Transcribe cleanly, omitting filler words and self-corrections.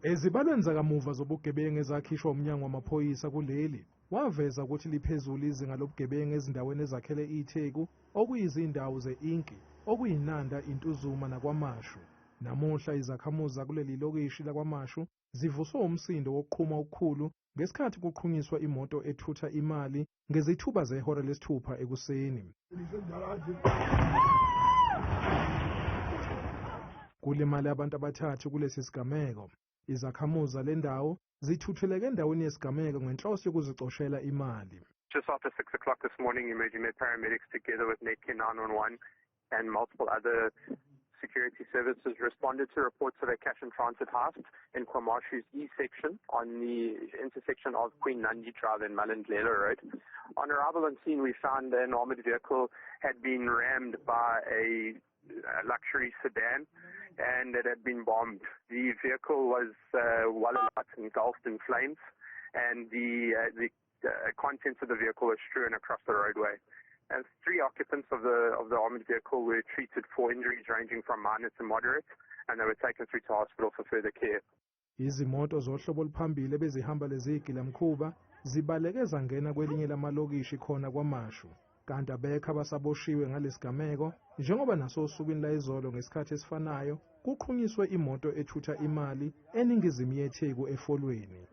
Ezibalweni zakamuva zobugebengu ezakhishwa umnyango wamaphoyisa kuleli, waveza ukuthi liphezulu izinga lobugebengu ezindaweni ezakhele iTheku, okuyizindawo ze-Inki, okuyiNanda, iNtuzuma naKwaMashu. Namuhla izakhamuzi zakuleli lokishi laKwaMashu zivuswe umsindo wokuqhuma okukhulu ngesikhathi kuqhunyiswa imoto ethutha imali ngezithuba zehora lesithupha ekuseni. Kulimale abantu abathathu kulesi sigameko. Izakhamuzi zalendawo zithutheleke endaweni yesigameko ngenhloso yokuzicoshela imali. Just after 6 o'clock this morning, Emergency paramedics together with Netcare 911 and multiple other security services responded to reports of a cash and transit heist in KwaMashu's E section on the intersection of Queen Nandi Drive and Malandlela Road. On arrival on scene, we found an armored vehicle had been rammed by a luxury sedan and it had been bombed. The vehicle was well alight, engulfed in flames, and the contents of the vehicle were strewn across the roadway. And 3 occupants of the armored vehicle were treated for injuries ranging from minor to moderate, and they were taken through to hospital for further care. Izimoto zohlobo oluphambili ebezihamba lezigilamkhuba zibaleke zangena kwelinye lamalokishi khona KwaMashu. Kanti abekho abasaboshiwe ngalesigameko, njengoba naso osukwini layizolo ngesikhathi esifanayo kuqhunyiswe imoto ethutha imali eningizimu yeTheku eFolweni.